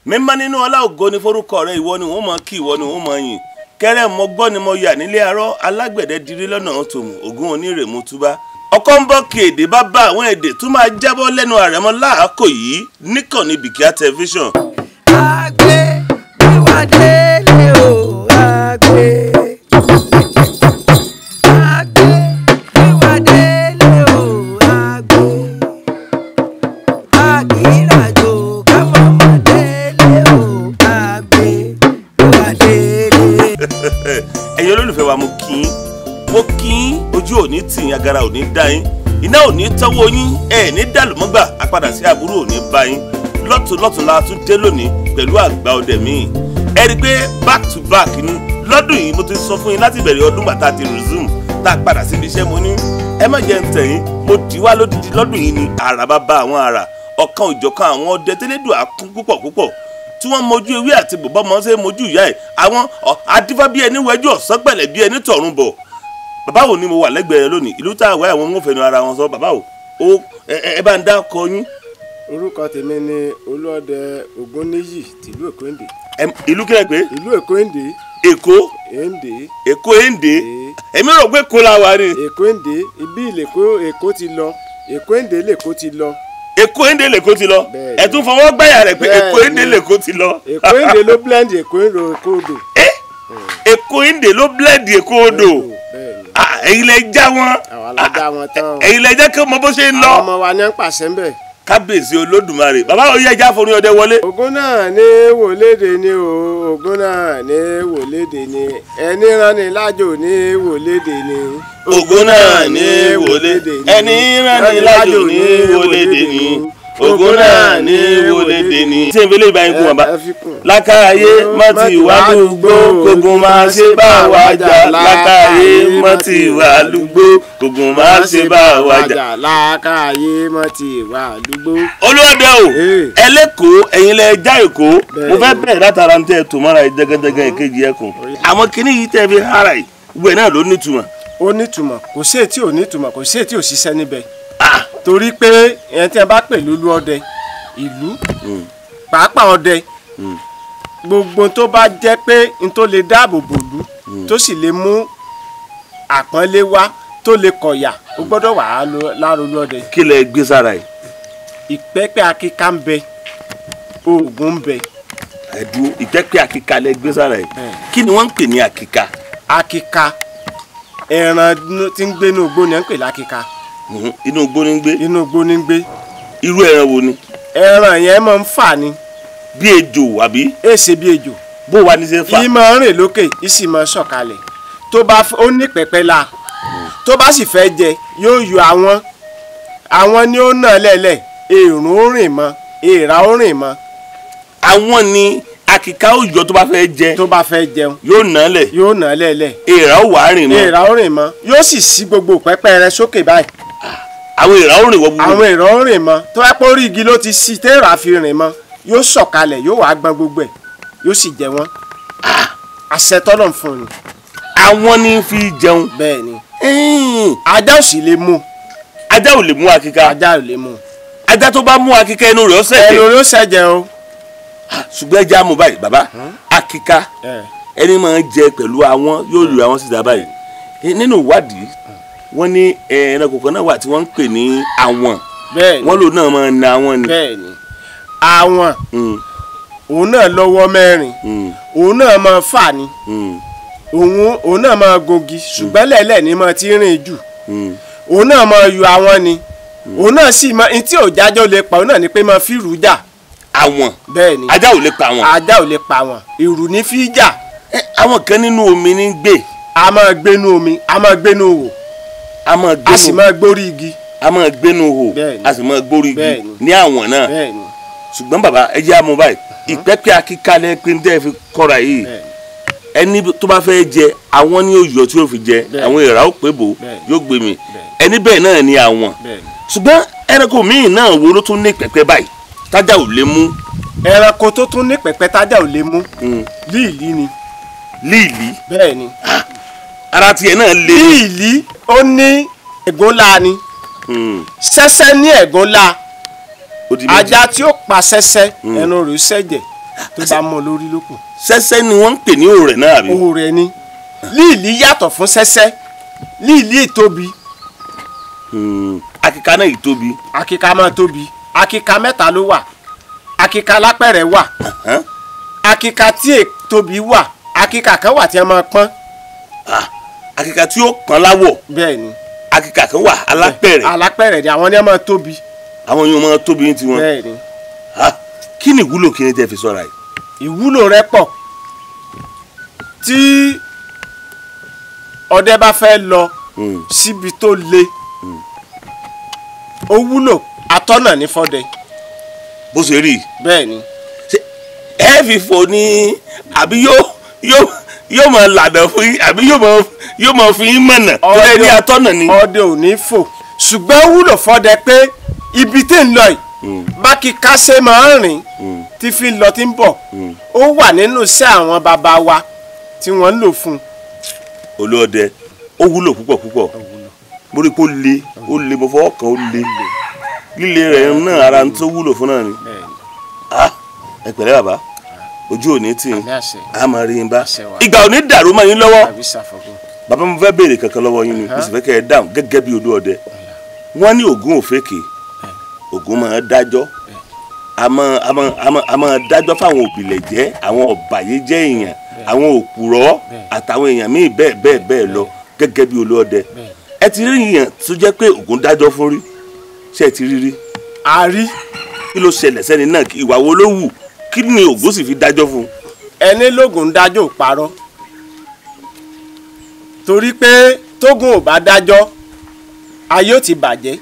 Mímọ́ nínú ọlá ògo ni forúkọ rẹ, ìwọ ni wọ́n mọ̀ kí, ìwọ ni wọ́n mọ̀ yìn. Kẹrẹ mọ gbọ́ ni mo yà nílé arọ́, alágbẹ̀dẹ dirí lọ́nà tòmù, ògún onírèmú túbá. Ọkọ ń bọ́ kí èdè bá bá àwọn èdè tún máa jábọ́ lẹ́nu àrẹ̀mọ láàkó yìí níkànnì Bìkíá Tẹlifíṣàn. Àgbẹ̀ wíwá délé o, àgbẹ̀. Àgbẹ̀ wíwá délé o, àgbẹ̀. Àkìràjò ká mọ̀mọ́ délé o, àgbẹ̀ wíwá délé. Ẹ̀yin olólùfẹ́ wa, mo kí yín, mo kí yín, ojú ò ní tì yín, agara ò ní dá yín, iná ò ní tọ́wọ́ yín, ẹ̀ ní dàlúmọ́gbà, àpadà sí aburú ò ní bá yín. Lọ́tún lọ́tún la tún dé lónìí pẹ̀lú àgbà ọdẹ míì. Ẹ rí i pé back to back ni lọ́dún yìí. Mo ti sọ fún yín láti bẹ̀rẹ̀ ọdún bàtà ti resume tá a padà síbi iṣẹ́, mo ní ẹ má jẹ́ ń tẹ̀yìn, mo dì wá lódìdí lọ́dún yìí ni àrà bá bá àwọn àrà ọ̀kan òjọ̀kan àwọn ọdẹ tẹ́lẹ̀dùn àkún púpọ̀ púpọ̀ tí wọ́n mojú ewé àti bòbọ́ mọ́ ṣe mojú ìyá ẹ̀, àwọn adífá bí ẹni wẹ́jú ọ̀sán pẹ̀lẹ́ bí ẹni tọ̀run bọ̀. Bàbá wo ni mo wà lẹ́gbẹ̀ẹ́ rẹ lónìí? Ìlú tá a wá, àwọn ń fẹnu ara wọn sọ. Bàbá wo ó ẹ bá ń dá kọ yín. Orúkọ tèmi ni Olúọdẹ Ògúnníyì tìlú Èkó Èndé. Ìlú kílẹ̀ pé? Ìlú Èkó Èndé. Èkó Èndé. Èkó Èndé. Èmi rò pé kó la wà ní. Èkó Èndé, ibi ìlèkó Èkó ti lọ, Èkó Èndé lèkó ti lọ. Èkó Èndé lèkó ti lọ. Ẹ tún fọwọ́ gbáyà rẹ̀ pé Èkó Èndé lèkó ti lọ. Èkó Èndé ló blend Èkó Èndé Èkó odò. Èkó Èndé ló blend Èkó odò. Ẹ̀yin lẹ já wọn. Àwa la já wọn tán. Ẹ̀yin lẹ jẹ́ kí ọmọ bó ṣe ń lọ. Àwọn ọmọ wa ní ń pàṣẹ ń bẹ̀. Kábíyèsí Olódùmarè. Bàbá òye ẹja forin ọdẹ wọlé. Ògún náà ní wòlédè ni o, Ògún náà ní wòlédè ni, ẹni rán ni lájò ní wòlédè ni. Ògún náà ní wòlédè ni, ẹni rán ni lájò ní wòlédè ni, Ògún náà ní wòlédè ni. Ṣé ìbílẹ̀ ìbá yín kú wọn bá? Lákàáyé má ti wá lùgbó, kògùn máa ṣe bá wa jà. Lákàáyé má ti wá lùgbó, kògùn máa ṣe bá wa jà. Lákàáyé má ti wá lùgbó. Olúọdẹ o, ẹlẹ́kọ̀ọ́ ẹ̀yin lẹ já Èkó. Mo fẹ́ bẹ̀rẹ̀ látara ń tẹ́ ẹ tó mọ́ra ẹ jẹ́gẹ́jẹ́gẹ́ ìkejì ẹkùn. Àwọn kinní yìí tẹ́ fi hara yìí, gbogbo ẹ̀ náà ló nítumọ̀. Ó nítumọ̀, kò sí ètí ò nítumọ̀, kò sí ètí ò ṣiṣẹ́ níbẹ̀. Torí pé ẹni tí a bá pè lólú ọdẹ ìlú, pàápàá ọdẹ, gbogbo tó bá jẹ́ pé n tó lè dáàbò bòlú, tó sì lè mú àpọ́nlé wá, tó lè kọ̀yà, ó gbọ́dọ̀ wà á lára olú ọdẹ. Kí lẹ gbé sára yìí? Ìpẹ́pẹ́ akíká ń bẹ, oògùn ń bẹ. Ẹ̀dùn ìpẹ́pẹ́ akíká lẹ gbé sára yìí. Kí ni wọ́n ń pè ní akíká? Akíká, ẹran tí ń gbé inú igbó ni wọ́n ń pè lákíká. Inú igbó ni ń gbé. Inú igbó ni ń gbé. Irú ẹran wo ni? Ẹran yẹn máa ń fà ni. Bí ejò àbí? Èsè bí ejò. Bó wa ní ṣe fà? Í máa ń rìn lókè, í sì máa ń sọ̀kalẹ̀. Tó bá ó ní pẹ̀pẹ́ la, tó bá sì fẹ́ jẹ, yóò yọ àwọn. Àwọn ni ó nà lẹ́lẹ̀, èrún ó rìn mọ́, èèrà ó rìn mọ́. Àwọn ni akíká ó yọ tó bá fẹ́ jẹ. Tó bá fẹ́ jẹun. Yóò nà lẹ̀. Yóò nà lẹ́lẹ̀. Èèrà ó wà á rìn mọ́. Èèrà ó rìn mọ́. Yóò sì ṣí gbogbo pẹpẹ rẹ̀ sókè báyìí. Àwọn èèrà ó rìn wọ gbogbo. Àwọn èèrà ó rìn mọ́. Tó bá pé orí igi ló ti ṣí téèrà fi rìn mọ́, yóò sọ̀kalẹ̀, yóò wá gbọ́n gbogbo ẹ̀, yóò sì jẹ wọ́n. Àṣẹ tọ́lọ̀ ń fún ni. Àwọn ni fi jẹun. Bẹ́ẹ̀ ni. Ajá ò sì lè mú. Ajá ò lè mú akíká. Ajá ò lè mú. Ajá tó bá mú akíká, ẹnu rẹ̀ ó ṣẹ̀jẹ̀. Ẹnu rẹ̀ ó ṣẹ̀jẹ̀ o. Ṣùgbọ́n ẹja mú báyìí bàbá, akíká ẹni máa ń jẹ pẹ̀lú àwọn, yóò lu àwọn síta báyìí. Nínú ìwádìí wọ́n ní ẹranko kan náà wà tí wọ́n ń pè ní àwọn. Wọ́n lò náà máa ń na àwọn ni. Bẹ́ẹ̀ni, àwọn òun náà lọ́wọ́ mẹ́rin, òun náà máa fà ni, òun náà máa gungi, ṣùgbọ́n lẹ́lẹ̀ ni máa ti rìn jù. Òun náà máa yọ àwọn ni, òun náà sì máa ní tí òjájọ́ lè pa òun náà ni pé máa fi rú jà. Àwọn. Bẹ́ẹ̀ni. Ajá ò lè pa àwọn. Ajá ò lè pa àwọn, ìrù ní fi jà. Àwọn kan nínú omi ní gbé. A máa gbénú omi, a máa gbénú òwò. A máa gbénú. A sì máa gbórí igi. A máa gbénú òwò, a sì máa gbórí igi ní àwọn náà. Ṣùgbọ́n bàbá ẹ jẹ́ àmú báyìí, ìpẹ́pẹ́ akíká lẹ pé ń tẹ́ fi kọ́ra yìí. Ẹni tó bá fẹ́ jẹ, àwọn ni yóò yọ tí yóò fi jẹ, àwọn èèrà ó pé bò, yóò gbé mi. Ẹni bẹ́ẹ̀ náà ni àwọn. Ṣùgbọ́n ẹranko míì náà wo ló tún ní pẹ̀pẹ́ báyìí tájà ò lè mú? Ẹranko tó tún ní pẹ̀pẹ́ tájà ò lè mú, líìlí ni. Líìlí? Bẹ́ẹ̀ ni. Ara tiẹ̀ náà le. Líìlí ó ní ẹ̀gún la ni. Sẹ́sẹ́ ní ẹ̀gún la. Ajá tí ó pa sẹ́sẹ́, ẹnu rẹ̀ ṣẹ̀jẹ̀. Tó bá mọ́ lórí lókù. Sẹ́sẹ́ ni wọ́n ń pè ní òrẹ̀ náà àbí? Òrẹ̀ ni. Líìlí yàtọ̀ fún sẹ́sẹ́. Líìlí tóbi. Akíka náà tóbi. Akíka máa tóbi. Akíka mẹ́ta ló wà. Akíka lápẹ̀rẹ̀ wà. Akíka tí è tóbi wà. Akíka kan wà tí a máa pọ́n. Akíka tí ó pọ́n láwọ̀. Bẹ́ẹ̀ ni. Akíka kan wà alápẹ̀rẹ̀. Alápẹ̀rẹ̀ ni àwọn ni a máa tóbi. Àwọn yóò máa tóbi ní tiwọn. Bẹ́ẹ̀ ni. Kí ni ìwúlò kí ni tẹ́ fi sọ́ra yìí? Ìwúlò rẹ̀ pọ̀. Tí ọdẹ bá fẹ́ lọ síbi tó le, ó wúlò atọ́nà ní fọ́dẹ. Bó ṣe rí. Bẹ́ẹ̀ ni. Ẹ fi fò ní àbí yóò máa lànà fún yín àbí yóò máa fi yín mọ̀nà tó ẹ ní atọ́nà ni. Ọdẹ ò ní fò, ṣùgbọ́n wúlò fọ́dẹ pé ibi tí ń lọ yìí bá kíká ṣe máa ń rìn tí fi ń lọ tí ń bọ̀, ó wà nínú iṣẹ́ àwọn bàbá wa tí wọ́n ń lò fún un. Olóòdẹ ó wúlò púpọ̀ púpọ̀. Mo rí i pé ó le mo fọwọ́ kàn ó le. Líle rẹ̀ náà ara tó wúlò fún náà ni. Ẹ pẹ̀lẹ́ bàbá, ojú ò ní tì í, a máa rí yín bá. Ìgbà ò ní dàrú mọ́ yín lọ́wọ́. Bàbá mo fẹ́ béèrè kankan lọ́wọ́ yín ni, mo sì fẹ́ kẹ́ ẹ dáhùn gẹ́gẹ́ bí olóòdẹ. Wọ́n ní Ògún òféèké, Ògún máa dájọ́, a máa dájọ́ fáwọn òbílẹ̀jẹ́, àwọn ọ̀bàyéjẹ́ èèyàn, àwọn òpùrọ́ àtàwọn èèyàn míì bẹ́ẹ̀ bẹ́ẹ̀ bẹ́ẹ̀ lọ gẹ́gẹ́ bí olóòdẹ. Ẹ ti rí èèyàn tó jẹ́ pé Ògún dájọ́ fún rí, ṣé ẹ ti rí rí? A rí. Kí ló ṣẹlẹ̀ sẹ́ni náà? Ìwà wo ló wù? Kí ni Ògún sì fi dájọ́ fún? Ẹni lóògùn dájọ́ ò parọ́, torí pé tógun ò bá dájọ́ ayé ò ti bàjẹ́.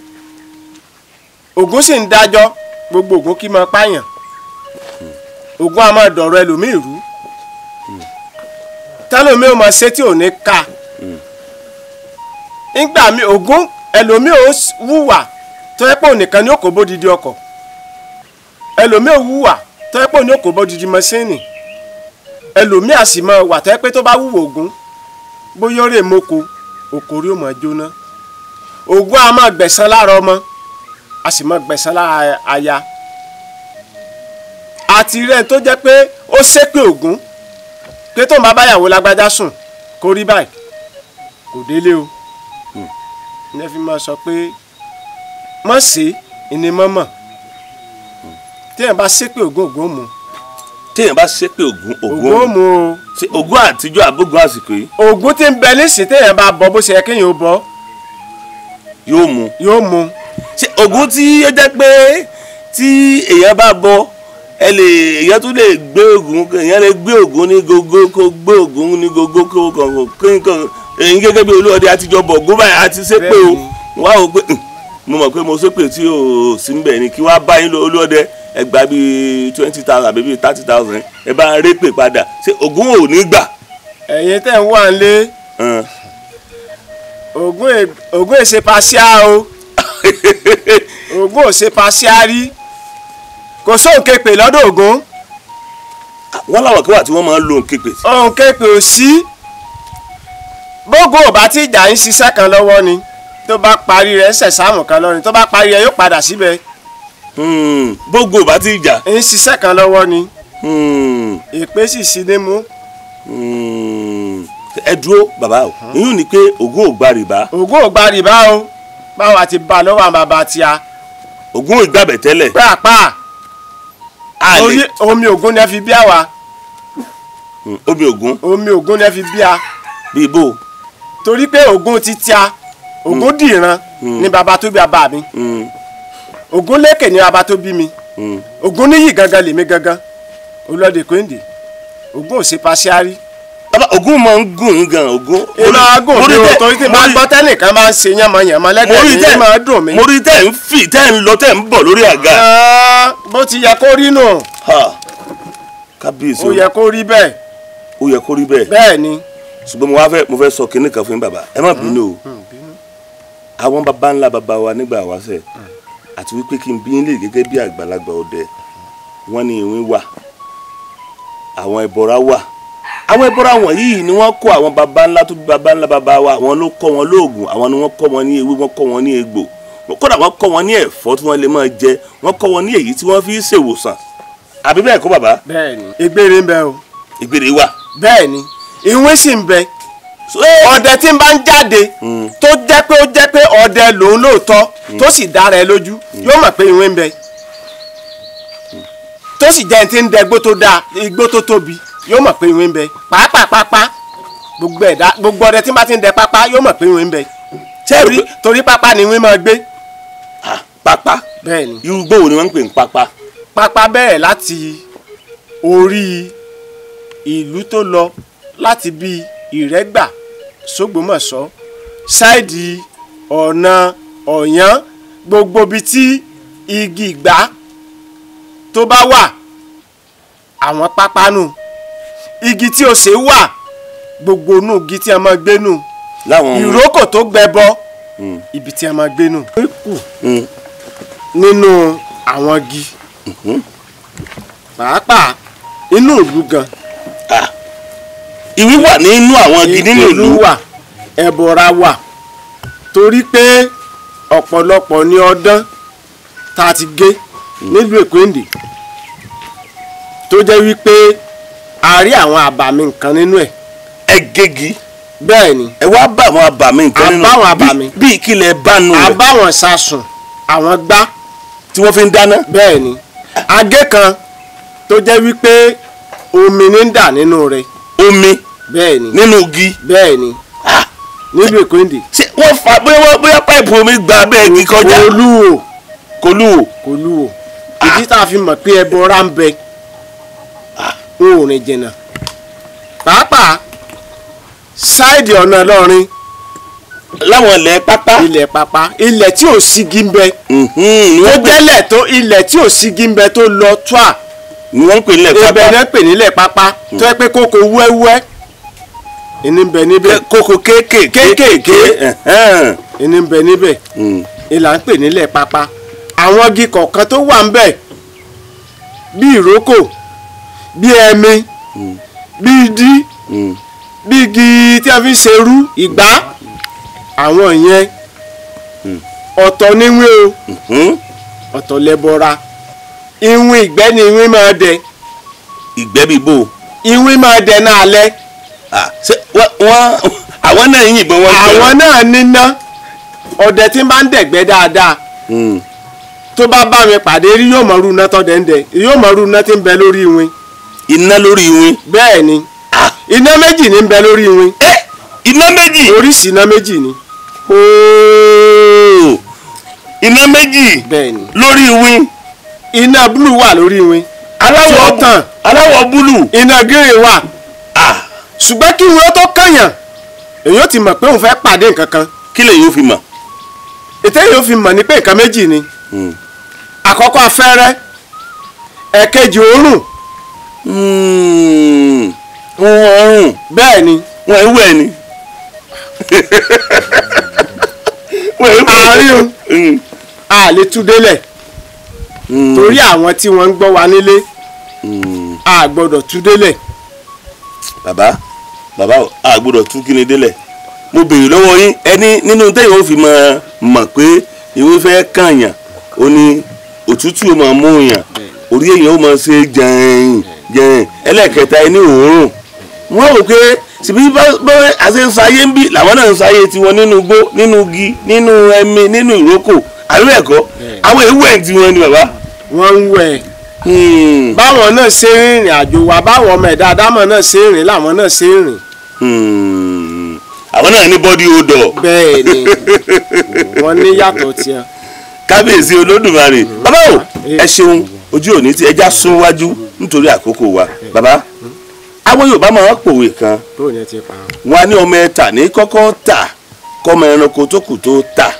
Ògún sì ń dájọ́, gbogbo Ògún kí máa pààyàn. Ògún a máa dọ̀rọ̀ ẹlòmíì rú, tẹlòmíì ò máa ṣe tí ò ní ká. Nígbà mi Ògún ẹlòmíì ò wúwà tó yẹ pé ònìkan ni ó kó bódidi ọkọ̀, ẹlòmíì ò wúwà tó yẹ pé òní ó kó bódidi mọ́sínì, ẹlòmíì á sì máa wà tó yẹ pé tó bá wúwo Ògún bóyá ó rè moko òkòrí ò máa jóná. Ògún a máa gbẹ̀san lára ọmọ, a sì máa gbẹ̀san lára aya. Àti rẹ̀ tó jẹ́ pé ó ṣépè Ògún pé tó ń bá báyàwó lágbájá sùn kó rí báyìí, kò délé o. Ní ẹ fi máa sọ pé mọ̀ sí ìní mọ́mọ́. Téèyàn bá ṣépè Ògún, Ògún mú. Téèyàn bá ṣépè Ògún, Ògún mú o. Ògún àtijọ́ àbógun àsìkò yìí? Ògún tí ń bẹ nísìn, téèyàn bá bọ bó ṣe yẹ kéèyàn ó bọ, yóò mú. Yóò mú. Ṣé Ògún tí ó jẹ́ pé tí èèyàn bá bọ, ẹ lè èèyàn tún lè gbé Ògún, èèyàn lè gbé Ògún ní gógó, kó gbé Ògún ní gógó kó kàn èyí gẹ́gẹ́ bí olóòdẹ àtijọ́ bọ̀ Ògún báyìí àti ṣépè o. Wá o pé mo mọ̀ pé mo ṣépè tí o sì ń bẹ̀ ni kí wá bá yín lọ olóòdẹ, ẹ gba bíi 20,000 àbí bíi 30,000, ẹ bá ń répè padà. Ṣé Ògún ò ní gbà? Ẹ̀yin tẹ́ ń wà ń lé, Ògún èsè pàṣẹ o. Ògún ò ṣe pàṣẹ rí, kò sóhun képè lọ́dọ̀ Ògún. Wọ́n láwọn kan wà tí wọ́n máa ń lo òǹképè. Òǹképè ò sí. Bógun ò bá tí ìjà ń ṣiṣẹ́ kan lọ́wọ́ ni, tó bá parí rẹ̀ ń ṣẹ̀sáàmù kan lọ́wọ́ ni, tó bá parí rẹ̀ yóò padà síbẹ̀. Bógun ò bá tí ìjà ń ṣiṣẹ́ kan lọ́wọ́ ni, èpè sì sí ní mú. Ẹ dúró bàbá o, ìyún ni pé Ògún ò gba rìbá. Ògún ò gba rìbá o, báwa ti bá lọ́wọ́ àwọn bàbá tí a. Ògún ò gbàbẹ̀ tẹ́lẹ̀. Pàápàá orí omi Ògún ni ẹ fi bí àwa. Omi Ògún. Omi Ògún ni ẹ fi bí a. Bí ibo. Torí pé Ògún ti tí a, Ògún dìran ni bàbá tó bí bàbá mi. Ògún lékè ni bàbá tó bí mi. Ògún níyì gangan lèmi gangan. Olóde Kóńdé. Ògún ò ṣe pàṣẹ. Bàbá Ògún máa ń gùn yín gan Ògún. Ìmọ̀ agùn mi ò, torí tí máa gbọ́ tẹ́nìkan máa ń ṣe yánmọ́yánmọ́ lẹ́gbẹ̀ẹ́ mi máa dùn mí. Mo rí tẹ́ ń fì tẹ́ ń lọ tẹ́ ń bọ̀ lórí àga. Bó ti yẹ kó rí nù. Kábíyèsí. Ó yẹ kó rí bẹ́ẹ̀. Ó yẹ kó rí bẹ́ẹ̀. Bẹ́ẹ̀ ni. Ṣùgbọ́n mo fẹ́ sọ kinní kan fún yín bàbá, ẹ má bínú o. Àwọn baba ńlá baba wa nígbà wáṣẹ̀ àti wípé kí n bí yín lè gẹ́gẹ́ bí àgbàlagbà ọdẹ, wọ́n ní ìwín wà, àwọn ẹbọra wà. Àwọn ẹbọra wọ̀nyí ni wọ́n kó àwọn baba ńlá tó bí baba ńlá baba wa, àwọn ló kọ́ wọn lóògùn, àwọn ni wọ́n kọ́ wọn ní ewé, wọ́n kọ́ wọn ní egbò, kódà wọ́n kọ́ wọn ní ẹ̀fọ́ tí wọ́n lè máa jẹ, wọ́n kọ́ wọn ní èyí tí wọ́n fi ń ṣèwòsàn. Àbí bẹ́ẹ̀ kọ́ bàbá. Bẹ́ẹ̀ni ìgbére ń bẹ o. Ìgbére wà. Bẹ́ẹ̀ni ìwé sì ń bẹ. Ọdẹ tí ń bá ń jáde tó jẹ́ pé ó jẹ́ pé ọdẹ lòun lóòótọ́ tó sì dára ẹ lójú yóò mọ̀ pé ìwé ń bẹ. Tó sì jẹ́ ẹni tí ń dẹ igbó tó dáa igbó tó tóbi yóò mọ̀ pé ìwé ń bẹ. Pàápàá pápá gbogbo ẹ̀dá gbogbo ọdẹ tí ń bá ti ń dẹ pápá yóò mọ̀ pé ìwé ń bẹ. Torí pápá ni ìwé máa gbé. Pápá. Bẹ́ẹ̀ni. Irú igbó wo ni wọ́n ń pè ní pápá? Pápá bẹ̀rẹ̀ láti orí ìlú tó lọ láti bí Ìrẹ́gbà sÓgbómọ̀ṣọ́ ṣáìdì ọ̀nà Ọ̀yán gbogbo ibi tí igi ìgbá tó bá wà àwọn pápá nù, igi tí osè wà gbogbo nù igi tí a máa gbé nù, ìrókò tó gbẹbọ ibi tí a máa gbé nù. Nínú àwọn igi pàápàá inú ìlú gan. Ìwí wà nínú àwọn igi nínú ìlú wà, ẹ̀bọ̀ra wà, torí pé ọ̀pọ̀lọpọ̀ ní ọdán tá a ti gé nílùú Èkó-Èndè tó jẹ́ wípé a rí àwọn àbàmì nǹkan nínú ẹ̀. Ẹ gégi. Bẹ́ẹ̀ ni. Ẹ wá bá àwọn àbàmì nǹkan nínú. Àbáwọn àbàmì. Bí ìkìlẹ̀ bá nù rẹ̀. Àbáwọn sasùn àwọn gbá. Tí wọ́n fi ń dáná. Bẹ́ẹ̀ ni. Agé kan tó jẹ́ wípé omi ní ń dà nínú rẹ̀. Omi. Bẹ́ẹ̀ ni. Nínú igi. Bẹ́ẹ̀ ni. Nílùú Èkó-Èndè. Ṣé wọ́n fa bóyá páìpù omi gba abẹ́ igi kọjá? Olúwo. Kòlúwo. Kòlúwo. Ìdí tá a fi mọ̀ pé ẹbọra ń bẹ n ò rìn jìnnà. Pàápàá ṣáìdì ọ̀nà Ìlọrin. Láwọn ilẹ̀ pápá. Ilẹ̀ pápá. Ilẹ̀ tí ò sígi ń bẹ. Tó jẹ́lẹ̀ tó ilẹ̀ tí ò sígi ń bẹ tó lọ tó à. Ni wọ́n ń pè nílẹ̀ pápá. Ibẹ̀ náà pè nílẹ̀ pápá. Tó yẹ pé kókó wẹ́wẹ́ ìní ń bẹ níbẹ̀. Kókó kéékèèké. Kéékèèké. Ìní ń bẹ níbẹ̀. Ìlà ń pè nílẹ̀ pápá. Àwọn igi kọ̀ọ̀kan tó wà ń bẹ̀ bí ìrókò, bí ẹmi, bí idí, bí igi tí a fi ń ṣerú ìgbá, àwọn yẹn ọ̀tọ̀ níwín o, ọ̀tọ̀ lẹ́bọra. Ìwìn ìgbẹ́ ni ìwìn máa dẹ. Ìgbẹ́ bíi bò. Ìwìn máa dẹ náà alẹ́. Wọ́n àwọn náà yìnbọn wọn. Àwọn náà níná. Ọdẹ tí ń bá ń dẹ̀gbẹ́ dáadáa tó bá bá mi pàdé rí yóò mọ̀rú iná tọ́ dẹ́ndẹ́ yóò mọ̀rú iná tí ń bẹ lórí ìwìn. Iná lórí ìwìn. Bẹ́ẹ̀ ni. Iná méjì ní ń bẹ lórí ìwìn. Iná méjì. Oríṣi iná méjì ni. Iná méjì. Bẹ́ẹ̀ ni. Lórí ìwìn. Iná búlù wà lórí ìwìn. Aláwọ̀ tàn. Aláwọ̀ búlù. Iná gírè wà. Ṣùgbọ́n kí wọ́n tó kànyàn èyí ó ti mọ̀ pé òun fẹ́ pàdé nǹkan kan. Kí lè yóò fi mọ̀? Ètè yóò fi mọ̀ ní pé nǹkan méjì ni. Àkọ́kọ́ afẹ́rẹ́, ẹ̀kejì òórùn. Òórùn. Bẹ́ẹ̀ ni. Wọ́n ń wẹ̀ ni. Àárín a lè tú délẹ̀ torí àwọn tí wọ́n ń gbọ́ wa nílé a gbọ́dọ̀ tú délẹ̀. Bàbá bàbá a gbọ́dọ̀ tú kíni délẹ̀. Mo béèrè lọ́wọ́ yín ẹni nínú tẹ́yìn ó fi mọ̀ pé ìwé fẹ́ kànyàn ó ní òtútù ó máa mú yàn, orí èèyàn ó máa ṣe jẹ̀ẹ́n jẹ̀ẹ́n. Ẹlẹ́ẹ̀kẹta ẹni òórùn. Wọ́n rò pé síbi bá àṣẹ ń sayé ń bí làwọn náà ń sayé tiwọn nínú igbó, nínú igi, nínú ẹmi, nínú ìrókò. Àbí ẹ̀kọ́ àwọn èèwẹ̀ tiwọn ni bàbá. Wọ́n ń wẹ̀. Báwọn náà ṣe ń rìnrìn àjò wa, báwọn ọmọ ẹ̀dá Ádámọ̀ náà ṣe ń rìn làwọn náà ṣe ń rìn. Àwọn náà ní body odor. Bẹ́ẹ̀ ni wọ́n ní yàtọ̀ tiẹ̀. Kábíyèsí Olódùmarè. Bàbá o ẹ ṣeun, ojú òní tí ẹja sún wájú nítorí àkókò wa. Bàbá àwọn Yorùbá máa ń pòwe kan, wọn á ní ọmọ ẹ̀tà ní kọ́kọ́ tà kọ́mọ ẹranko tó kù tó tà.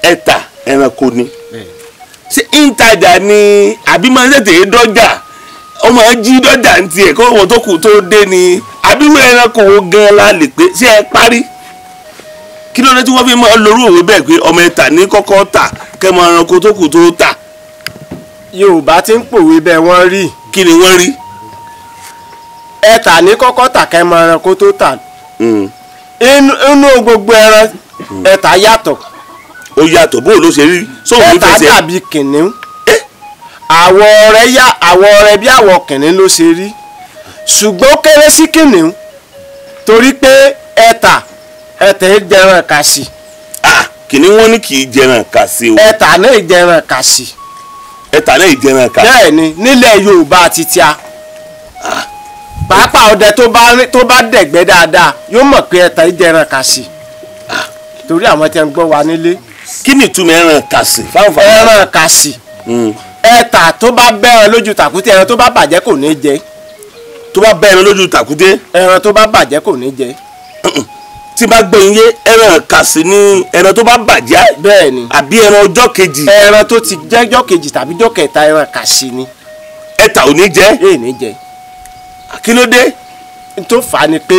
Ẹ̀tà ẹranko ni. Ṣé ìtajà ni àbí máa ń tètè dọ́jà? Ọmọ jí dọ́jà ń tiẹ̀ kó wọn tó kù tó dé ni àbí wọ́n ẹranko wo gan la lè pé ṣé ẹ parí? Kí ló dé tí wọ́n fi máa ń lorú òwe bẹ́ẹ̀ pé ọmọ ẹ̀tà ní kọ́kọ́ tà kẹ́mọ ẹranko tó kù tó tà? Yorùbá ti ń pòwe bẹ́ẹ̀ wọ́n rí. Kí ni wọ́n rí? Ẹ̀tà ní kọ́kọ́ tà kẹ́mọ ẹranko tó tà. Inú gbogbo ẹran ẹ̀tà yàtọ̀. Ó yàtọ̀ bó ló ṣe rí? Ẹ̀tà dàbí kìnìún. Àwọ̀ rẹ̀ yá, àwọ̀ rẹ̀ bí àwọ̀ kìnìún ló ṣe rí, ṣùgbọ́n ó kéré sí kìnìún torí pé ẹ̀tà ń jẹran kàsì. Kìnìún wọn ní kì í jẹran kàsì o. Ẹ̀tà náà jẹran kàsì. Ẹ̀tà náà jẹran kàsì. Bẹ́ẹ̀ ni nílẹ̀ Yorùbá títí a pàápàá ọdẹ tó bá dẹ̀gbẹ́ dáadáa yóò mọ̀ pé ẹ̀tà jẹran kàsì torí àwọn tí ń gbọ́ wa nílé. Kí ni ìtumọ̀ ẹran kàsì? Ẹran kàsì, ẹ̀tà tó bá bẹ́ran lójú tàkúté, ẹran tó bá bàjẹ́ kò ní jẹ. Tó bá bẹ́ran lójú tàkúté, ẹran tó bá bàjẹ́ kò ní jẹ. Tí bá gbẹ̀yìn yé, ẹran kàsì ni ẹran tó bá bàjẹ́. Bẹ́ẹ̀ ni. Àbí ẹran ọjọ́ kejì. Ẹran tó ti jẹ́jọ́ kejì tàbí jọ́ kẹta, ẹran kàsì ni. Ẹ̀tà ò ní jẹ. Èè ní jẹ. Kí ló dé? Tó fà á ni pé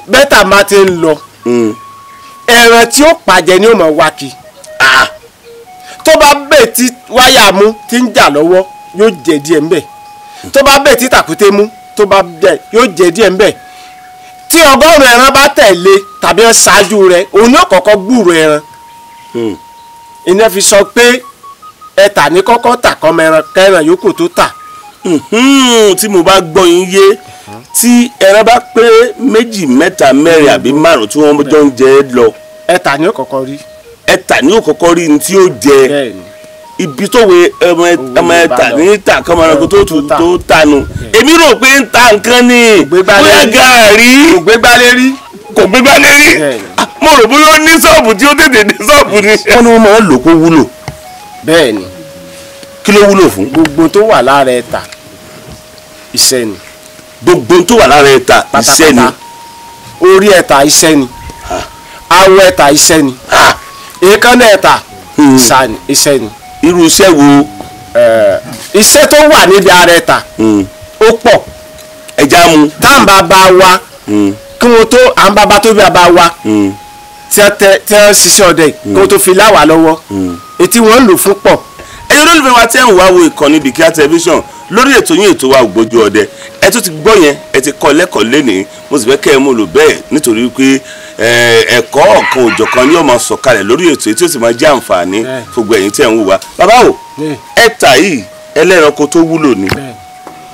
bẹ́tà máa ti ń lọ, ẹran tí ó pàjẹ́ ni ó mọ̀ wá kí. Tó bá bẹ̀ tí wáyà mú tí ń jà lọ́wọ́ yóò jẹ díẹ̀ ńbẹ̀. Tó bá bẹ̀ tí tàkúté mú tó bá bẹ̀ yóò jẹ díẹ̀ ńbẹ̀. Tí 100 ẹran bá tẹ̀lé tàbí ṣáájú rẹ̀, òun yóò kọ́kọ́ gbúrò ẹran. Ìyẹn fi sọ pé ẹ̀tà ní kọ́kọ́ tà kọ́mọ ẹran kẹran yòókù tó tà. Tí mo bá gbọ́ yín yé, tí ẹran bá pé 2, 3, 4 àbí 5 tí wọ́n jọ ń jẹ lọ, ẹ̀tà ní ó kọ́kọ́ rí. Ẹ̀tà ní ó kọ́kọ́ rí ní tí ó jẹ. Ibi tó we ọmọ ẹ̀tà ní tà kọ́mọ ẹranko tó tanu. Èmi rò pé ń ta nǹkan ni, bóyá gàárì. Kò gbégbá lérí. Kò gbégbá lérí. Mo rò bóyá ó ní ṣọ́ọ̀bù tí ó tètè ní ṣọ́ọ̀bù ni. Wọ́n ní wọ́n máa ń lò kó wúlò. Bẹ́ẹ̀ ni. Kí ló wúlò fún? Gbogbo tó wà lára ẹ̀tà iṣẹ́ ni. Gbogbo tó wà lára ẹ̀tà iṣẹ́ ni. Orí ẹ̀tà iṣẹ́ ni. Awọ ẹ̀tà iṣẹ́ ni. Èékánná ẹ̀tà iṣẹ́ ni. Irú iṣẹ́ wo? Iṣẹ́ tó wà níbi ara ẹ̀tà ó pọ̀. Ẹja mu. Táǹbà bá wa kí wọ́n tó à ń bàbá tó bí bàbá wa tí wọ́n ṣiṣẹ́ ọdẹ kí wọ́n tó fi láwàá lọ́wọ́ etí wọ́n ń lò fún pọ̀. Ẹ̀yin olólùfẹ́ wa tẹ́ ń wá wo ìkànnì Bikini Television lórí ètò yín ètò wa Ògbójú Ọdẹ, ẹ tún ti gbọ́ yẹn, ẹ ti kọ́ lẹ́kọ̀ọ́ lénìí, mo sì fẹ́ kẹ́ ẹ mú lò bẹ́ẹ̀ nítorí pé ẹ̀kọ́ ọ̀kan òjọ̀kan ni yóò máa sọ̀kalẹ̀ lórí ètò yìí tí ó sì máa jẹ́ àǹfààní fún ẹ̀yin tẹ́ ń wò wá. Bàbá o, ẹ̀tà yìí ẹlẹ́ranko tó wúlò ni,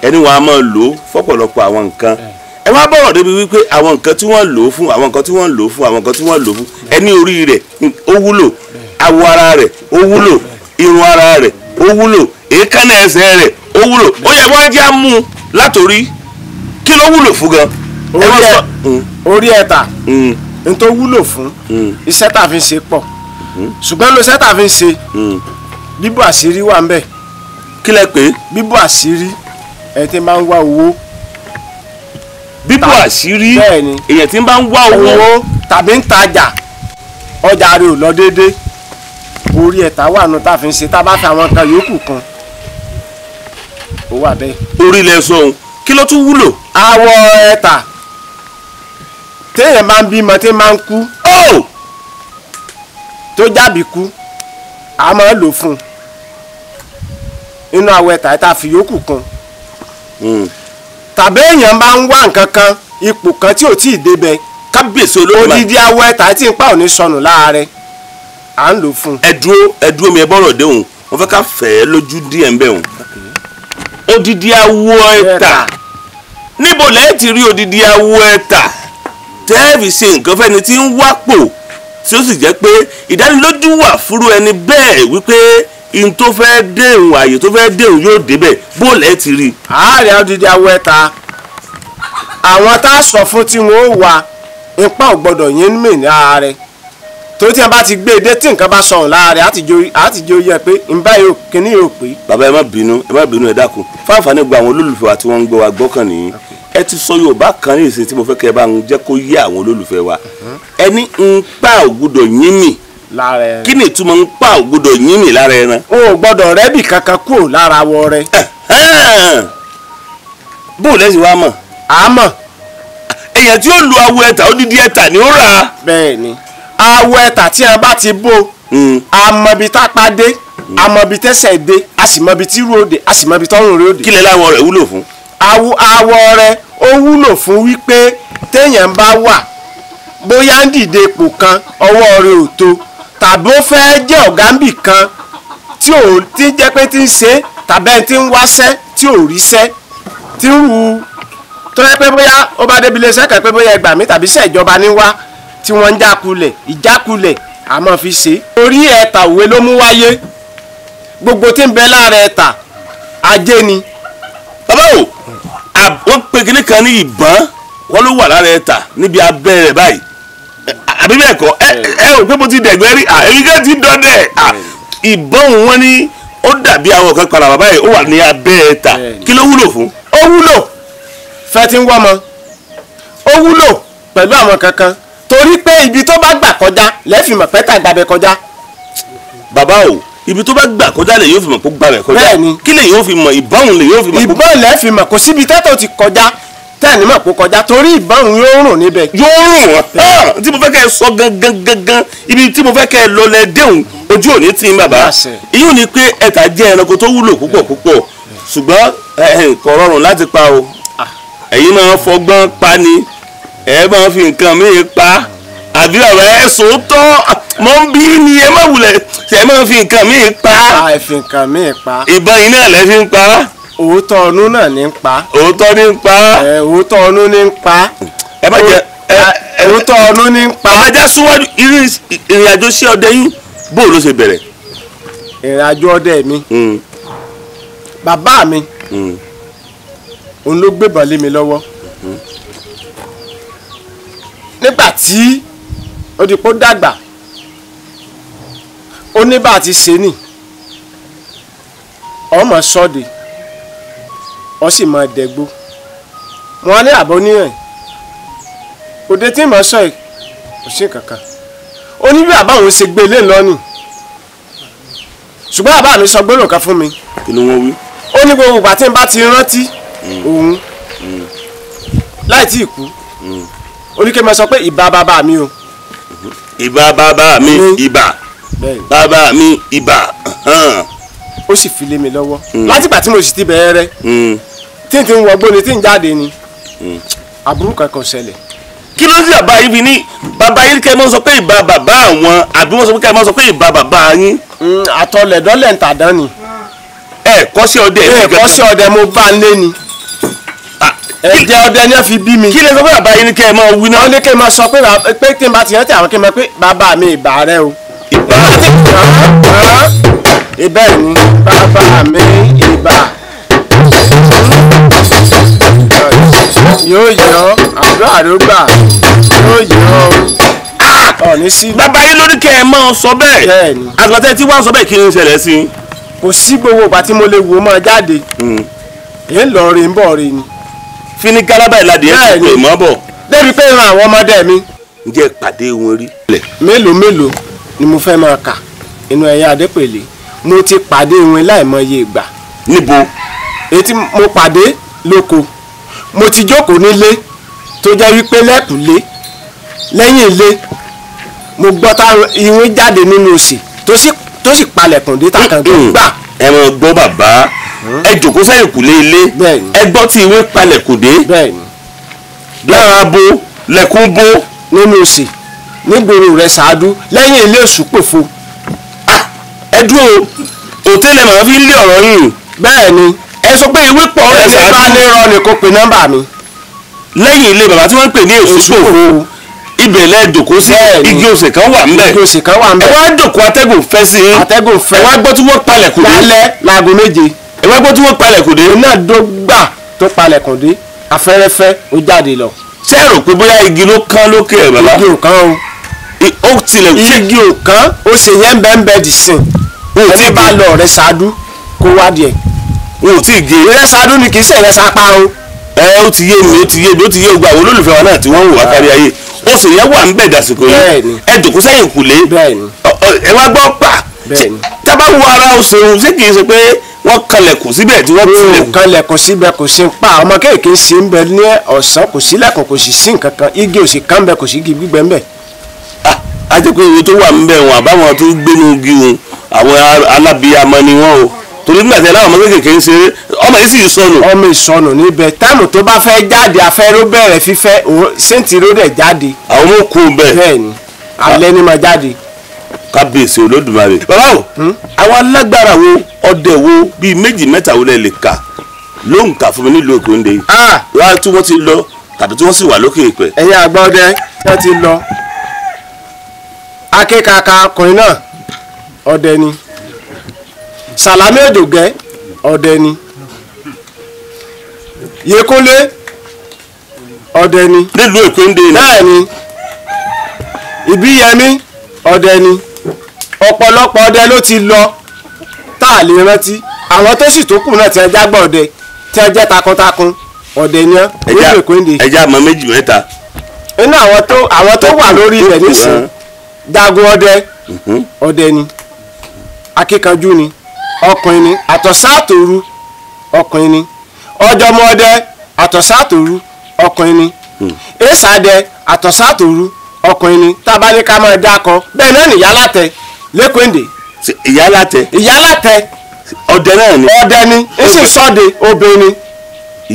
ẹni wọn a máa lò ó fọ́pọ̀lọpọ̀ àwọn nǹkan. Ẹ wá bọ̀rọ̀ débi wípé àwọn nǹkan tí wọ́n lò ó fún, àwọn nǹkan tí wọ́n lò ó fún, àwọn nǹkan tí wọ́n lò ó fún, ẹni orí rẹ̀ ó wúlò, awọ ara rẹ̀ ó wúlò, irun ara rẹ̀ ó wúlò, èékánná ẹsẹ̀ rẹ̀ ó wúlò. Ó yẹ wọ́n jẹ́ mú látòrí, kí ló wúlò fún gan? Orí ẹ̀tà n tó wúlò fún iṣẹ́ tá a fi ń ṣe pọ̀, ṣùgbọ́n ló iṣẹ́ tá a fi ń ṣe bíbò àṣírí wà ńbẹ̀. Kí lẹ pè é? Bíbò àṣírí, ẹ ti máa ń wá owó. Bíbò àṣírí, èèyàn tí ń bá ń wá owó tàbí ń tajà, ọjà rẹ̀ ò lọ déédéé, orí ẹ̀tà wà nù tá a fi ń ṣe, tá a bá fi àwọn nǹkan yòókù kan ó wà bẹ́ẹ̀. Orí ilẹ̀ sọ ohun, kí ló tún wúlò? Awọ ẹ̀tà téèyàn máa ń bímọ tí máa ń kú tó jábì kú, a máa ń lò fún un inú awọ ẹ̀tà tá a fi yòókù kan. Tàbí èèyàn bá ń wá nǹkan kan, ipò kan tí ò tí ì débẹ̀, kábíyèsí olódùmarè, odidi awọ ẹ̀tà tí ń pa òní sọnù láàárẹ̀, à ń lò fún un. Ẹ dúró, ẹ dúró mi, ẹ bọ́rọ̀ déhùn, mo fẹ́ ká fẹ́ lójú díẹ̀ ń bẹ̀ hùn. Odidi awọ ẹ̀tà, níbo lẹ́ẹ̀ ti rí odidi awọ ẹ̀tà tẹ́ẹ̀fì ṣe nǹkan fẹ́ni tí ń wápò, tí ó sì jẹ́ pé ìdánilójú wà fúrú ẹni bẹ́ẹ̀ wípé in tó fẹ́ déhùn, àyè tó fẹ́ déhùn yóò débẹ̀, bó lẹ́ẹ̀ ti rí. Àárẹ̀ odidi awọ ẹ̀tà, àwọn tá a sọ fún tí wọ́n ó wà ipa ò gbọ́dọ̀ yín mì ní ààrẹ, torí tí wọn bá ti gbé e dé tí nǹkan bá sọ̀rọ̀ láàrẹ̀ àtijọ́ yẹ pé nbá yóò kíní yóò pé. Bàbá ẹ má bínú, ẹ má bínú, ẹ dákun fáfàní gba àwọn olólùfẹ́ wa tí wọ́n ń gbọ́ wa gbọ́kàn nìyí. Ẹ ti sọ Yorùbá kan ní ìsìn tí mo fẹ́ kẹ́ ẹ bá ń jẹ́ kó yé àwọn olólùfẹ́ wa. Ẹni ń pa ò gbọ́dọ̀ yín mì lára ẹran. Kí ni ìtumọ̀ ń pa ò gbọ́dọ̀ yín mì lára ẹran? O ò gbọ́dọ̀ rẹ́bì kankan kúrò lára wọ rẹ. Bó o lẹ́sìn wá mọ̀? Àmọ́ èèyàn tí ó lu awọ ẹ̀tà odidi ẹ̀tà ni ó rà. Bẹ́ẹ̀ ni, awọ ẹ̀tà tí a bá ti bó, a mọ ibi tápá dé, a mọ ibi tẹ́sẹ̀ dé, a sì mọ ibi tí rú òde, a sì mọ ibi tọ́rùn rẹ̀ òde. Kí lẹ láwọ rẹ̀ wúlò fún? Awọ rẹ̀ ó wúlò fún wípé téèyàn bá wà bóyá ń dìde ipò kan ọwọ́ rẹ̀ ò tó, tàbí ó fẹ́ jẹ́ ọ̀gá ńbì kan tí ò ti jẹ́ pé tí ń ṣe Tàbẹ́ tí ń wáṣẹ́ tí ò ríṣẹ́ tí ń wu tó yẹ pé bóyá ó bá débi iléeṣẹ́ kan pé bóyá ẹgbàá mi tàbí iṣẹ́ ìjọba ní wá tí wọ́n ń jákulẹ̀ ìjákulẹ̀ àmọ́ fi ṣe. Orí ẹ̀ta òwe ló mú wáyé, gbogbo tí ń bẹ lára ẹ̀ta ajé ni. Bàbá o, wọ́n pe kinní kan ní ìbọn, wọ́n ló wà lára ẹ̀ta níbi abẹ́ rẹ̀ báyìí, àbí bẹ́ẹ̀ kọ́? Ẹ ò pé mo ti dẹ̀gbẹ́ rí, èmi kan ti dọdẹ. Ìbọn wọn ní ó dàbí àwọn kan padà bàbá yìí, ó wà ní abẹ́ ẹ̀ta, kí ló wúlò fún? Ó wúlò fẹ́ tí ń wọ́mọ, ó wúlò pẹ̀lú àwọn kankan, torí pé ibi tó bá gbà kọjá lẹ́fìmọ̀ pẹ́tà gbàbẹ kọjá. Bàbá o, ibi tó bá gbà kọjá lè yóò fi mọ̀ kó gbàbẹ kọjá. Bẹ́ẹ̀ni. Kí lè yóò fi mọ̀? Ìbọn lè yóò fi mọ̀. Ìbọn lẹ́fìmọ̀, kò síbi tẹ́tọ̀ ti kọjá tẹ́ẹ̀ní mọ̀ kó kọjá, torí ìbọn yóò rùn níbẹ̀. Yóò rùn wọ́n. Tí mo fẹ́ kẹ́ ẹ sọ gangan gangan, ibi tí mo fẹ́ kẹ́ ẹ lọ lẹ déhùn, ojú òní tí ń bàbá. Ìyóò ní pé ẹ̀ta jẹ́ ẹranko tó wúlò púpọ̀ púpọ̀, ṣùgbọ́n kò rọrùn láti pa o. Ẹ̀yin máa ń fọgbọ́n pa ni, ẹ máa fi nǹkan míì pa, àbí ọ̀rọ̀ ẹ sòótọ́ mọ́ ń bí ni ẹ má wulẹ̀ ẹ máa fi nǹkan míì pa. Ẹ fi nǹkan míì pa. Ìbọn yìí náà lẹ fi ń pa. Òótọ́ ọ̀nù náà ní ń pa. Òótọ́ ní ń pa. Òótọ́ ọ̀nù ní ń pa. Ẹ má jẹ òótọ́ ọ̀nù ní ń pa. Àbájá síwájú ìrìn àjò sí ọdẹ yín, bó ló ṣe bẹ̀rẹ̀? Ìrìn àjò ọdẹ mi, bàbá mi òun ló gbébọn lé mi lọ́wọ́. Nígbà tí ó di pé ó dàgbà, ó ní bá a ti ṣe nì, ọmọ sọ́ọ̀dẹ̀ ọ sì máa dẹ̀gbó. Wọn ní àbọ̀ níyàn òde tí màá sọ yìí kò sí kankan. Ó ní bí bàbá òun ṣe gbé ilé lọ́nì, ṣùgbọ́n bàbá mi sọ gbólóhùn kan fún mi. Kí ni wọ́n wí? Ó ní gbogbo ìgbà tí n bá ti rántí òun láì tí ì kú, ó ní kí n máa sọ pé ìbà bàbá mi o. Ìbà bàbá mi, ìbà bàbá mi, ìbà. Ó sì fi lé mi lọ́wọ́ látìgbà tí mo sì ti bẹ̀rẹ̀ rẹ̀, tí n ti ń wọgbó ni tí n jáde ni, aburú kankan ṣẹlẹ̀. Kí ló dé bàbá yìí fi ní bàbá yìí kẹ́ ẹ máa sọ pé ìbà bàbá àwọn, àbí wọ́n sọ pé kẹ́ ẹ máa sọ pé ìbà bàbá yín? Àtọlẹ̀dọ́lẹ̀ ń tàdán ni. Ẹ kọ́ sí ọdẹ. Ẹ kọ́ sí ọdẹ, mo bá ń lé ni. Ẹ̀jẹ̀ ọdẹ ni ẹ fi bí mi. Kí lè sọ pé bàbá yìí ni kẹ́ ẹ máa wí náà? Wọ́n ní kí n máa sọ pé tí n bá ti rántí àwọn kí n máa pé bàbá mi ìbà rẹ o. Ìbà ìbẹ́ ni bàbá mi ìbà. Yóò yọ àdúrà ló gbà, yóò yọ ọ̀ní sí. Bàbá yìí lórí kẹ́ ẹ máa sọ bẹ́ẹ̀. Àgbàtẹ́ tí wọ́n sọ bẹ́ẹ̀, kí ni ń ṣẹlẹ̀ sí i? Kò sí gbogbo ìgbà tí mo lè wò ó máa jáde. Èyí ń lọ rí ń bọ̀ rí ni. Fini galaba ìlàdí ẹ ti pè mọ́ bọ̀. Débi pé ìran àwọn ọmọdé mi. Ǹjẹ́ pàdé wọn rí? Mélòó mélòó ni mo fẹ́ máa kà inú ẹ̀yà Adépèlé, mo ti pàdé wọn láìmọye ìgbà. Níbo? Èyí tí mo pàdé lóko, mo ti jókòó nílé tó jẹ́ wípé lẹ́kùlé lẹ́yìn ilé, mo gbọ́ tá ìwé jáde nínú òsì tó sì palẹ̀kùn dé tàkàn tó gbà. Ẹ mọ gbọ́ bàbá, ẹ jòkó sẹ́yìn kùlé ilé, ẹ gbọ́ tí ìwé palẹ̀kùn dé. Lára bo lẹ̀kùn bo. Nínú òsì nígboro rẹ̀ ṣáájú lẹ́yìn ilé Òṣùpòfo. Ẹ dúró, òtẹ́lẹ̀ màá fi ń lé ọ̀rọ̀ yìí. Bẹ́ẹ̀ni. Ẹ sọ pé ìwé pọ̀ rẹ̀ ṣáájú. Ẹ bá ní irọ́ ni kò pe nọ́mbà mi. Lẹ́yìn ilé bàbá tí wọ́n ń pè ní Òṣùpòfo, ibẹ̀ lẹ jòkó sí, igi òsè kan wà ńbẹ̀. Igi òsè kan wà ńbẹ̀. Ẹ wá jòkó, atẹ́gùn fẹ́ sí i. Atẹ́gùn fẹ́. Ẹ wá gbọ́ tí wọ́n palẹ̀kùn dé. Lálẹ́ láago 7. Ẹ wá gbọ́ tí wọ́n palẹ̀kùn dé. Iná dógbà tó palẹ̀kùn dé, afẹ́rẹ́fẹ́ ó jáde lọ. Ṣé ẹ rò pé bóyá igi ló kán lókè ẹ̀ bàbá? Igi ò kán o. Ó tilẹ̀ igi ò kán, ó ṣe yẹn bẹ́ẹ̀ dì sìn. Ẹni bá lọ rẹ ṣáájú kó wá díẹ̀. Wọn ò tí ì gé. Ìrẹ́ ṣáájú ni kì í ṣe ìrẹ́ sápá o. Ẹ ó ti yé mi, ó ti yé mi, ó ti yé gbogbo àwọn olólùfẹ́ wa náà tí wọ́n ń wò wá kárí ayé. Ó sì yẹ wà ń bẹ̀ dàsìkò yìí. Ẹ jòkó sẹ́yìn kùlé. Ẹ wá gbọ́ pa. Tá bá wo ara òṣèlú, ṣé kì í ṣe pé wọ́n kanlẹ̀kùn síbẹ̀ tí wọ́n tilẹ̀kùn? Kanlẹ̀kùn síbẹ̀ kò sí pa. Ọmọ kéèké ṣe ń bẹ ní ọ̀sán, kò sílẹ̀kùn, kò sì sí nǹkan kan. Igi òsì kan bẹ, kò sí igi gbígbẹ ń bẹ. A jẹ́ pé ìwé tó wà ń bẹ̀ wọn àbáwọn tó gbénu igi wọn, àwọn alábìyamọ ni wọ́n o. Torí nígbà tí aláwọ̀ ọmọ kéékèèké ń ṣeré, ọmọ yìí sì sọnù. Ọmọ ìsọnù níbẹ̀, táìmù tó bá fẹ́ jáde afẹ́ró bẹ̀rẹ̀ fífẹ́ sẹ́ǹtì ló dẹ̀ jáde. Àwọn ọmọ kú bẹ́ẹ̀. Bẹ́ẹ̀ni, alẹ́ ni máa jáde. Kábíyèsí Olódùmarè. Bàbá o, àwọn alágbára wo, ọdẹ wo bíi méjì mẹ́ta wo lẹ lè kà ló ń kà fún mi nílùú Èkóńdé yìí? Wá tí wọ́n ti lọ tàbí tí wọ́n sì wà lókè ìpẹ́. Ẹ̀yin àgbà ọdẹ tí wọ́n ti lọ, Akékaka ọkùnrin náà ọdẹ ni, Sàlámì Òjògẹ́ ọdẹ ni, Yékúnlé ọdẹ ni nílùú Èkóńdé ni. Bẹ́ẹ̀ ni, Ìbíyẹmí ọdẹ ni. Ọ̀pọ̀lọpọ̀ ọdẹ ló ti lọ tá a lè rántí. Àwọn tó sì tó kù náà tí wọ́n jágbọ́ ọdẹ, tí wọ́n jẹ́ takuntakun ọdẹ ni wọ́n nílùú Èkóńdé. Ẹja mọ méjì mẹ́ta. Inú àwọn tó wà lórí ilẹ̀ nísìnyí, Jagun ọdẹ ọdẹ ni, akíkanjú ni, ọkùnrin ni, àtọ̀sátòru ọkùnrin ni, ọjọmọ ọdẹ àtọ̀sátòru ọkùnrin ni, èsàdẹ àtọ̀sátòru ọkùnrin ni. Tábà ní ká máa dákọ bẹ́ẹ̀ náà ní Ìyálàtẹ lẹ́kọ̀ọ́ndé. Ìyálàtẹ. Ìyálàtẹ ọdẹ náà ni. Ọdẹ ni, ń sì sọdẹ obìnrin ni.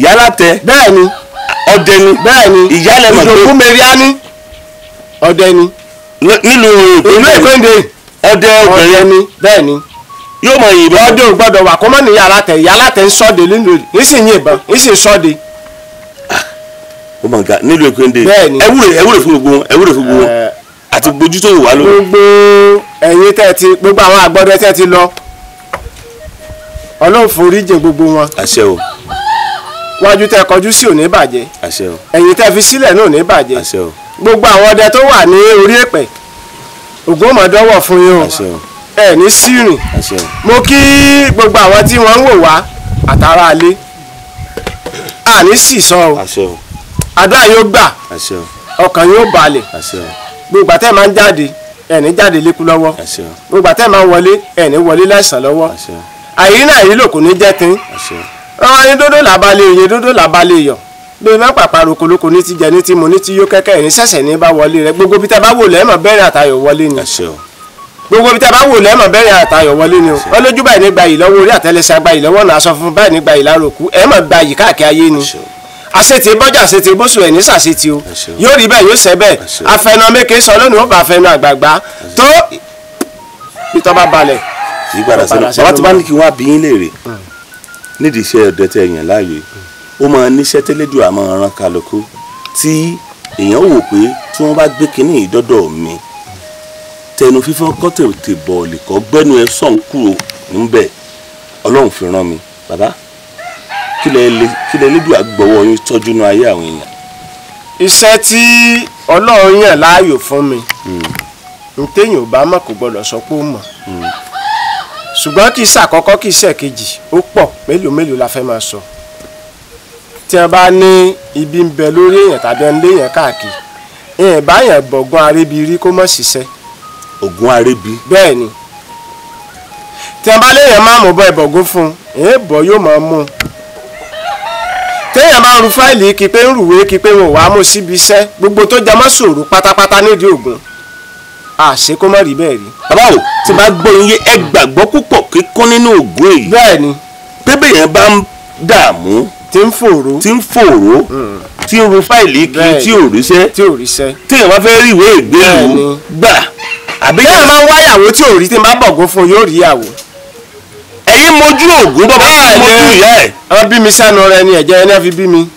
Ìyálàtẹ. Bẹ́ẹ̀ ni. Ọdẹ ni. Bẹ́ẹ̀ ni. Ìyálẹ̀ mọ̀ pé Ìjòkú Mẹ́ríání ọdẹ ni. Nílùú Èkóńdé. Ọdẹ obìnrin ni. Bẹ́ẹ̀ ni. Yóò mọ ìbọn. Ọdẹ ò gbọ́dọ̀ wà kó mọ́ ní Ìyálàtẹ. Ìyálàtẹ ń sọdẹ nílùú, ń sì yìnbọn, ń sì sọdẹ. Ó mọ̀ nǹkan nílùú Èkóńdé. Bẹ́ẹ̀ ni. Ẹ wúre fún gbogbo wọn, ẹ wúre fún gbogbo wọn àti gbójú tó wà lórí. Gbogbo ẹ̀yin tẹ́ ti, gbogbo àwọn àgbọ̀dẹ tẹ́ ti lọ, Ọlọ́run foríjìn gbogbo wọn. Àṣẹ o. Wájú tẹ́ kọjú sí ò ní bàjẹ́. Àṣẹ o. Ẹ̀yin tẹ́ fi sílẹ̀ náà ò ní bàjẹ́. Àṣẹ o. Gbogbo àwọn ọdẹ tó wà ní orí èpẹ̀, Ògún ọmọdọ́wọ̀ fún yín o. Àṣẹ o. Ẹ ní sírìn. Àṣẹ o. Mo kí gbogbo àwọn tí wọ́n ń wò wá àtàrà alé, àní sì sọ o. Àṣẹ o. Àdúrà yóò gbà. Àṣẹ o. Ọkàn yóò balẹ̀. Àṣẹ o. Gbogbo àtẹ máa ń jáde, ẹ ní jáde lékú lọ́wọ́. Àṣẹ o. Gbogbo àtẹ máa ń wọlé, ẹ ní wọlé láìsàn lọ́wọ́. Àṣẹ o. Àyírí náà yìí lò kò ní jẹ́ tín. Àṣẹ o. Ọ̀rọ̀ yín dódó làbálẹ̀, òye dódó làbálẹ̀ yọ̀ bí má pàpà rokoloko ní ti jẹ ní ti mu ní ti yó kẹ́kẹ́, ẹ̀rín ṣẹ̀ṣẹ̀ ní bá wọlé rẹ. Gbogbo bí tẹ́ bá wò lẹ́mọ̀ bẹ́rẹ̀ àtayọ̀ wọlé ni. Àṣẹ o. Gbogbo bí tẹ́ bá wò lẹ́mọ̀ bẹ́rẹ̀ àtayọ̀ wọlé ni o. Wọ́n lójú báyìí ní gbayì lọ́wọ́ orí àtẹlẹsẹ̀ agbayì lọ́wọ́ náà, aṣọ funfun báyìí ní gbayì lára òkú, ẹ̀ mọ̀ gbayì káàkiri ayé ni. Àṣẹ o. Àṣetì bọ́jà, àṣetì bóṣù, ẹ̀ ní sàṣetì o. Àṣẹ o. Yóò rí bẹ́ẹ̀, yóò ṣẹ bẹ́ẹ̀. Àṣẹ o. Afẹnamẹ́kẹ́ sọ lónìí, ó bá afẹnu àgbààgbà tó bí tọ́ bá balẹ̀. Yípadà sẹ́nu. Padà sẹ́nu. Bàbá, tí bá ní kí wọ́n á bí yín léèrè nídìí iṣẹ́ ọdẹ tẹ èèyàn láàyò, ó máa níṣẹ́ tẹ́lẹ́dùn àmọ́ ọ̀ràn kálukú tí èèyàn wò pé tí wọ́n bá gbé kínní ìdọ́dọ̀ mi, tẹnu fífọ́ kọ́ tètè bọ̀ọ̀lì kọ́ gbẹ́nu ẹ sọ̀n kúrò níbẹ̀, Ọlọ́run fi rán mi. Bàbá, kí lẹ lédùn àgbọ̀wọ́ yín tọ́jú ní ayé àwọn èèyàn? Iṣẹ́ tí Ọlọ́run yàn láàyò fún mi, n téèyàn ò bá mọ̀ kò gbọ́dọ̀ sọ pé ó mọ̀, ṣùgbọ́n kì í ṣàkọ́kọ́, kì í ṣèkejì, ó pọ̀. Mélòó mélòó la fẹ́ máa sọ? Tí wọ́n bá ní ibi ń bẹ lórí èèyàn tàbí ẹni léèyàn káàkiri, èèyàn báyàn bọ̀gún arébi rí kó mọ̀ ṣiṣẹ́. Ògún arébi? Bẹ́ẹ̀ ni. Tí wọ́n bá léèyàn má mú bọ́ ìbọ̀gún fún un, èèyàn bọ̀ yóò máa mú un. Téèyàn bá ń ru fáìlì kí pé ń rùwé kí pé wọn ò wá mú síbi iṣẹ́, gbogbo tó jẹ mọ́ sòrò pátápátá nídìí Ògún, àṣé kó má rí bẹ́ẹ̀ rí. Bàbá o, tí bá gbọ́ yín yé, ẹ gbàgbọ́ púpọ̀ kíkún nínú Ògún èyí? Bẹ́ẹ̀ ni. Pébè yẹn bá ń dààmú, tí ń fòrò, tí ń fòrò, tí ń ru fáìlì kí Bẹ́ẹ̀ tí ò ríṣẹ́, tí ò ríṣẹ́, téèyàn bá fẹ́ rí ìwé ìgbélú Bẹ́ẹ̀ ni. gbà àbí Téèyàn máa ń wáyàwó tí ò rí, tí ń bá bọ̀gún fún un, yóò rí ìyàwó. Ẹ̀yin mojú Ògún, bàbá Bẹ́ẹ̀ ni. mojú ìyá ẹ̀. Wọ́n bí mi sẹ́nu rẹ ni, ẹ̀jẹ̀ ẹni fi bí mi.